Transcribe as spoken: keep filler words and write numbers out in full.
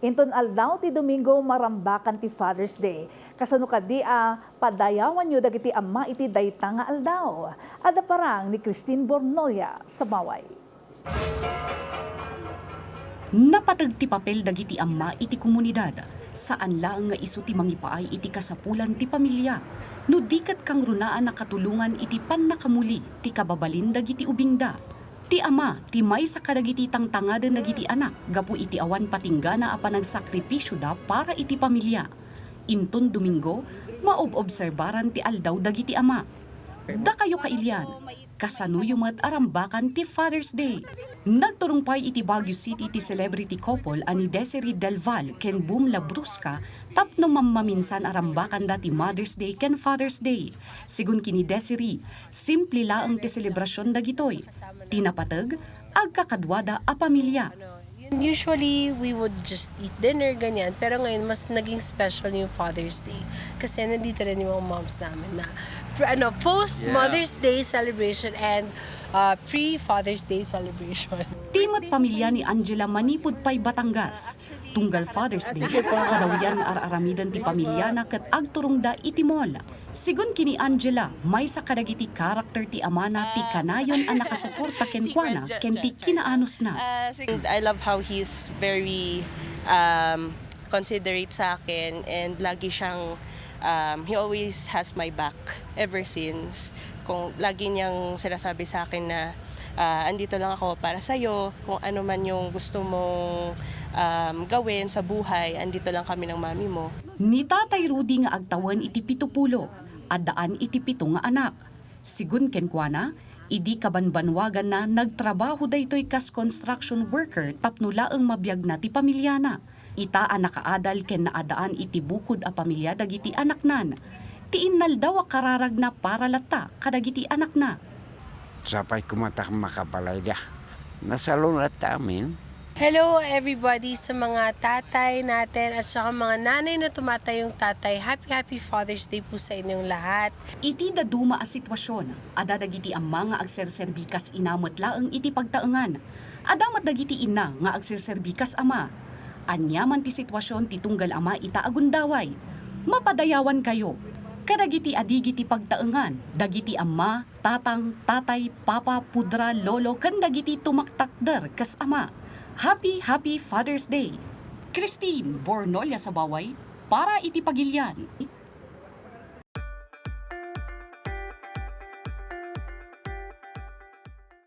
Inton aldaw ti Domingo, marambakan ti Father's Day. Kasano kadi a padayawanyo dagiti amma iti dayta nga aldaw? Adda parang ni Christine Bornolia, Sabaway. Napateg ti papel dagiti amma iti komunidad. Saan laeng nga isu ti mangipaay iti kasapulan ti pamilia, no di ket kangrunaan a katulongan iti pannakamuli ti kababalin dagiti ubingda. Ti ama ti maysa kadagiti tangtangaden dagiti anak gapu iti awan patinggana a panagsakripisioda para iti pamilia. Inton Domingo, maob-obserbaran ti aldaw dagiti ama. Dakayo kailian, kasanoyo met a rambakan ti Father's Day? Nagturong pay iti Baguio City ti celebrity couple a ni Desiree Del Val ken Boom Labrusca tapno mammaminsan a rambakanda ti Mother's Day ken Father's Day. Sigun ken ni Desiree, simple laeng ti selebrasion dagitoy. Ti napateg, agkakaduada a pamilia. And usually, we would just eat dinner, ganyan. Pero ngayon, mas naging special yung Father's Day. Kasi nandito rin yung mga moms namin na pr- ano, post Mother's Day celebration and uh, pre-Father's Day celebration. Ti met pamilia ni Angela manipud pay Batangas. Tunggal Father's Day, kadawyan nga ar-aramiden ti pamiliana ket agturongda iti mall. Sigun ken ni Angela, maysa kadagiti karakter ti amana ti kanayon a nakasuporta kenkuana ken ti kinaanusna. And I love how he's very um, considerate sa akin and lagi siyang, um, he always has my back ever since. Kung lagi niyang sinasabi sa akin na ah, andito lang ako para sa'yo, kung ano man yung gusto mong um, gawin sa buhay, andito lang kami ng mami mo. Ni Tatay Rudy nga agtawen iti pitupulo, addaan iti pito nga anak. Sigun kenkuana, idi kabanbanwaganna nagtrabaho daytoy kas construction worker tapno laeng mabiagna ti pamiliana. Ita a nakaadal ken naadaan iti bukod a pamilia dagiti anaknan, ti innaldaw a kararagna para latta kadagiti anakna. Sapay koma ta makabalayda. Nasalun latta amin. Hello everybody sa mga tatay natin at saka mga nanay na tumatayong tatay. Happy happy Father's Day po sa inyong lahat. Iti daduma a sitwasyon, adda dagiti amma nga agserserbi kas ina met laeng iti pagtaengan. Adda met dagiti inna nga agserserbi kas ama. Ania man ti sitwasyon ti tunggal ama ita a gundaway, mapadayawankayo. Kadagiti adigi ti pagtaengan, dagiti amma, tatang, tatay, papa, pudra, lolo, ken dagiti tumaktakder kas ama. Happy, happy Father's Day! Christine Bornolia Sabaway, para iti Pagilian.